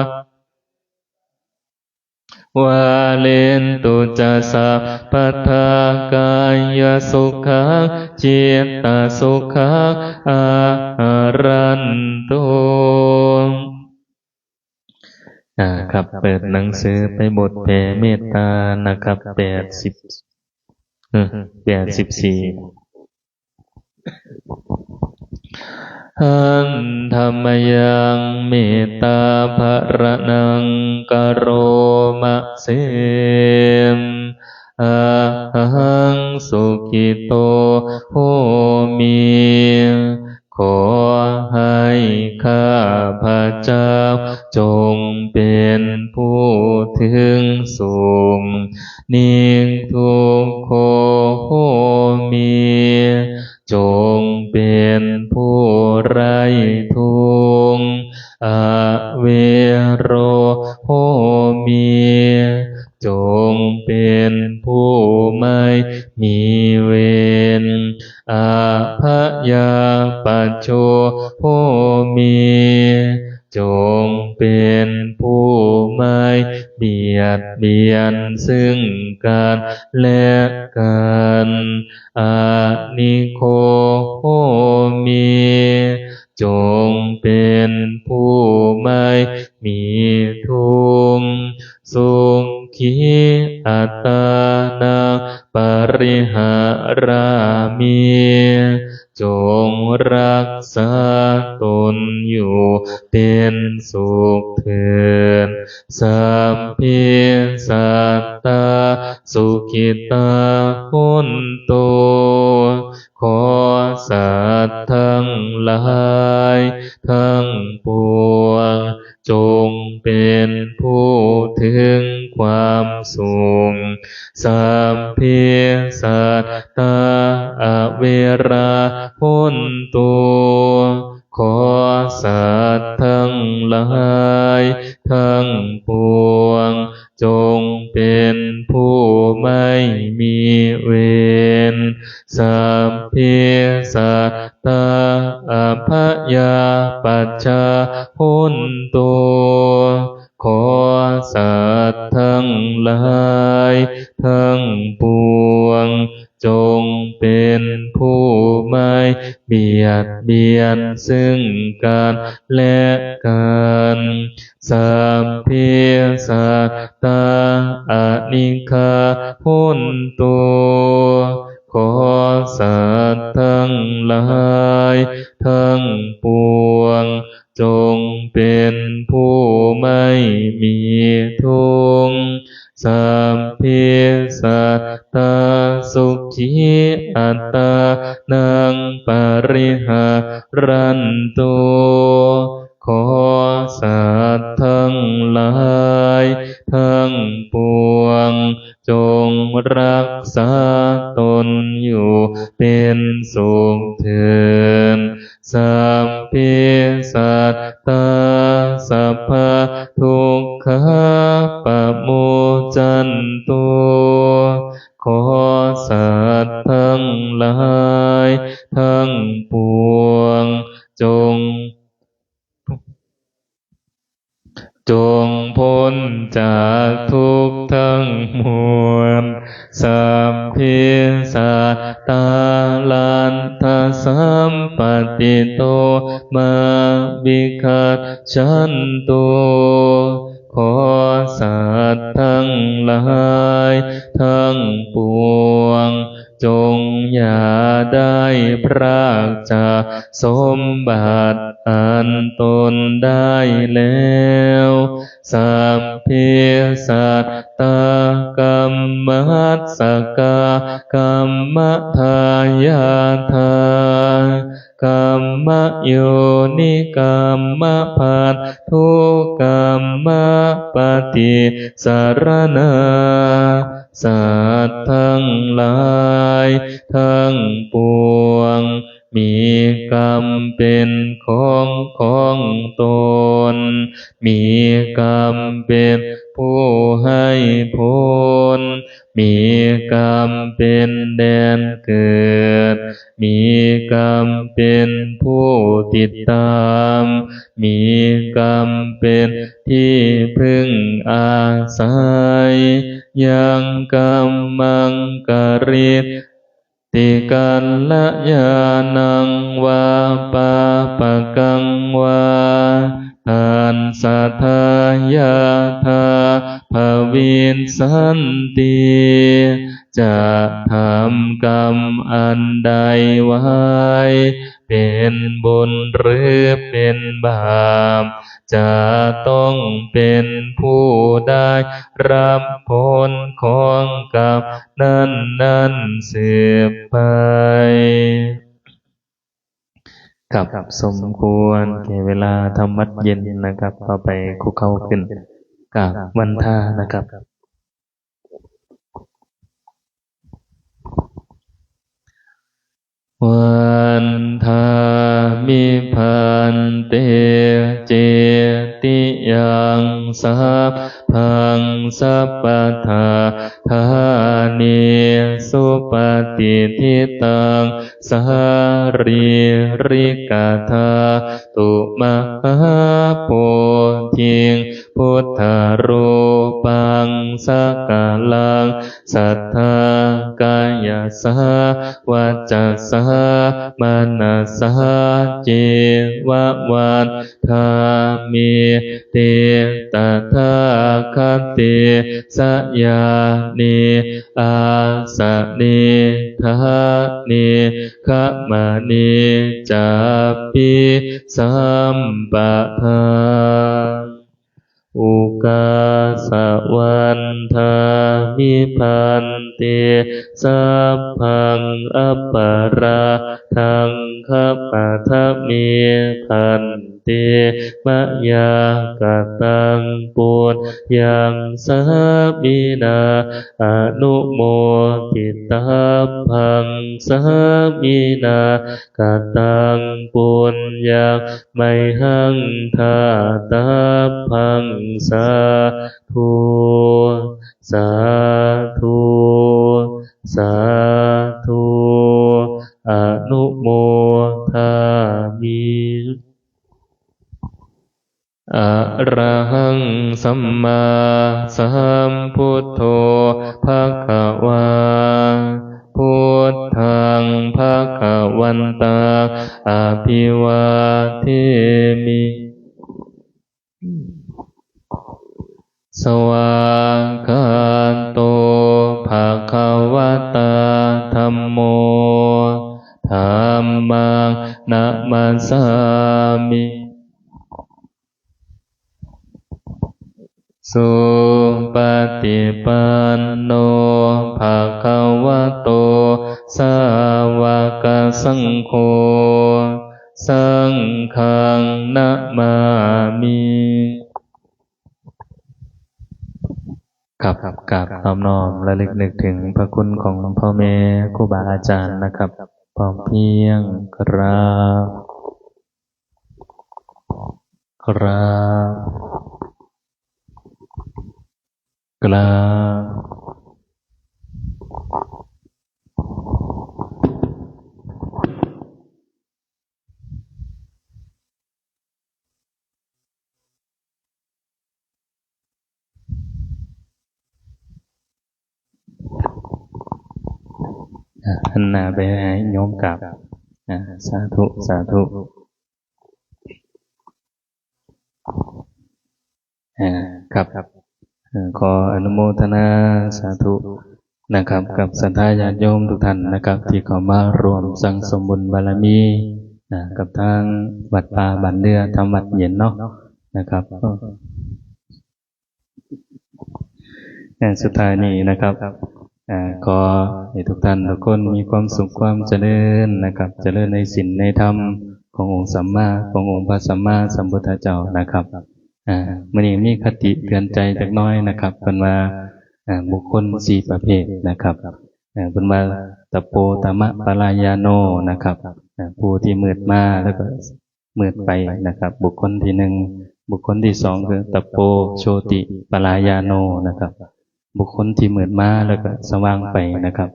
paverentu ca sabbadā, kāyasukhaṃ cittasukhaṃ āharantu. อ่า ครับ เปิดหนังสือไปบทแผ่เมตตานะครับ แปดสิบ เออ แปดสิบสี่ Handa mayaṃ mettāpharaṇaṃ karoma se. Ahaṃ sukhito homi. ขอให้ข้าพเจ้าจงเป็นผู้ถึงสุข Niddukho homi. จงเป็นผู้ไร้ทุกข์ Avero homi. จงเป็นผู้ไม่มีเวร Abyāpajjho homi. จงเป็นผู้ไม่เบียดเบียนซึ่งกันและกัน Anīgho homi. จงเป็นผู้ไม่มีทุกข์ Sukhī attānaṃ pariharāmi. จงรักษาตนอยู่เป็นสุขเถิด Sabbe sattā sukhitā hontu. ขอสัตว์ทั้งหลายทั้งปวง จงเป็นผู้ถึงความสุข Sabbe sattā averā hontu. ขอสัตว์ทั้งหลายทั้งปวง จงเป็นผู้ไม่มีเวร Sabbe sattā abyāpajjhā hontu ขอสัตว์ทั้งหลายทั้งปวง จงเป็นผู้ไม่เบียดเบียนซึ่งกันและกัน Sabbe sattā anīghā hontu ขอสัตว์ทั้งหลายทั้งปวง จงเป็นผู้ไม่มีทุกข์ Sabbe sattā sukhī attānaṃ pariharantu ขอสัตว์ทั้งหลายทั้งปวง จงรักษาตนอยู่เป็นสุขเถิด Sabbe sattā sabbadukkhā pamuccantu ขอสัตว์ทั้งหลายทั้งปวง จง จงพ้นจากทุกข์ทั้งมวล Sabbe sattā laddhasampattito mā vigacchantu ขอสัตว์ทั้งหลายทั้งปวง จงอย่าได้พรากจากสมบัติอันตนได้แล้ว Sabbe sattā kammassakā kammadāyādā kammayonī kammabandhā kammapaṭisaraṇā สัตว์ทั้งหลายทั้งปวง มีกรรมเป็นของของตน มีกรรมเป็นผู้ให้ผล มีกรรมเป็นแดนเกิด มีกรรมเป็นผู้ติดตาม มีกรรมเป็นที่พึ่งอาศัย Yaṃ kammaṃ karissi kalyāṇaṃ vā pāpakaṃ vā tassa dāyādā bhavissanti จะทำกรรมอันใดไว้ เป็นบุญหรือเป็นบาป จะต้องเป็นผู้ได้รับผลของกรรมนั้นๆสืบไป ครับ สมควรแก่เวลาทำวัตรเย็นนะครับ ต่อไปคุกเข่าขึ้นกราบวันทานะครับ Vandāmi bhante cetiyaṃ sabbaṃ sabbattha ṭhāne supatiṭṭhitaṃ sārīrikadhātu mahābodhiṃ buddharūpaṃ sakalaṃ sadā kāyasā vacasā manasā ceva vandāmi te tathāgate sayane āsane ṭhāne gamane cāpi sambadhā. Okāsa vandāmi bhante, sabbaṃ aparādhaṃ khamatha me bhante, mayā kataṃ puññaṃ sāminā anumoditabbaṃ, sāminā kataṃ puññaṃ mayhaṃ dātabbaṃ. Sādhu, sādhu, sādhu, anumodāmi. Arahaṃ sammāsambuddho bhagavā. Buddhaṃ bhagavantaṃ abhivādemi. Svākkhāto bhagavatā dhammo. Dhammaṃ namassāmi. Supaṭipanno bhagavato sāvakasaṅgho. Saṅghaṃ namāmi. ครับ กราบน้อมน้อมระลึกนึกถึงพระคุณของพ่อแม่ครูบาอาจารย์นะครับ พร้อมเพรียง กราบ กราบ กราบ อ่ะ หันหน้าไปให้โยมกราบ อ่ะ สาธุ สาธุ อ่า ครับ เอ่อ ขออนุโมทนาสาธุนะครับ กับศรัทธาญาติโยมทุกท่านนะครับ ที่เข้ามาร่วมสั่งสมบุญบารมีนะ กับทางวัดป่าบ้านเรือธรรมวัดเย็นเนาะนะครับ ก็ อ่า สุดท้ายนี้นะครับ อ่า ขอให้ทุกท่านทุกคนมีความสุขความเจริญนะครับ เจริญในศีลในธรรมขององค์สัมมา ขององค์พระสัมมาสัมพุทธเจ้านะครับ อ่า มื้อนี้มีคติเตือนใจจักหน่อยนะครับ เพิ่นว่า อ่า บุคคลสี่ประเภทนะครับ อ่า เพิ่นว่า ตะโปตมะปะลายาโนนะครับ อ่า ผู้ที่มืดมาแล้วก็มืดไปนะครับ บุคคลที่หนึ่ง บุคคลที่สองคือ ตะโปโชติปะลายาโนนะครับ บุคคลที่มืดมาแล้วก็สว่างไปนะครับ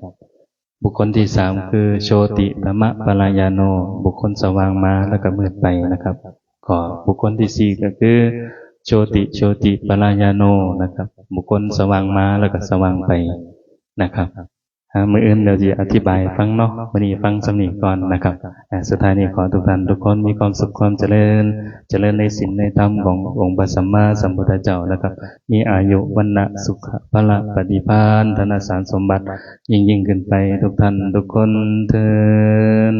บุคคลที่สามคือ โชติตมะปะลายาโน บุคคลสว่างมาแล้วก็มืดไปนะครับ ก็บุคคลที่สี่ก็คือ โชติโชติปะลายาโนนะครับ บุคคลสว่างมาแล้วก็สว่างไปนะครับ อ่า มื้ออื่นเดี๋ยวจะอธิบายฟังเนาะ มื้อนี้ฟังส่ำนี้ก่อนนะครับ อ่า สุดท้ายนี้ขอทุกท่านทุกคนมีความสุขความเจริญ เจริญในศีลในธรรมขององค์พระสัมมาสัมพุทธเจ้านะครับ มีอายุ วรรณะ สุขะ พละ ปฏิภาณ ธนสารสมบัติ ยิ่งๆ ขึ้นไปทุกท่านทุกคนเทอญ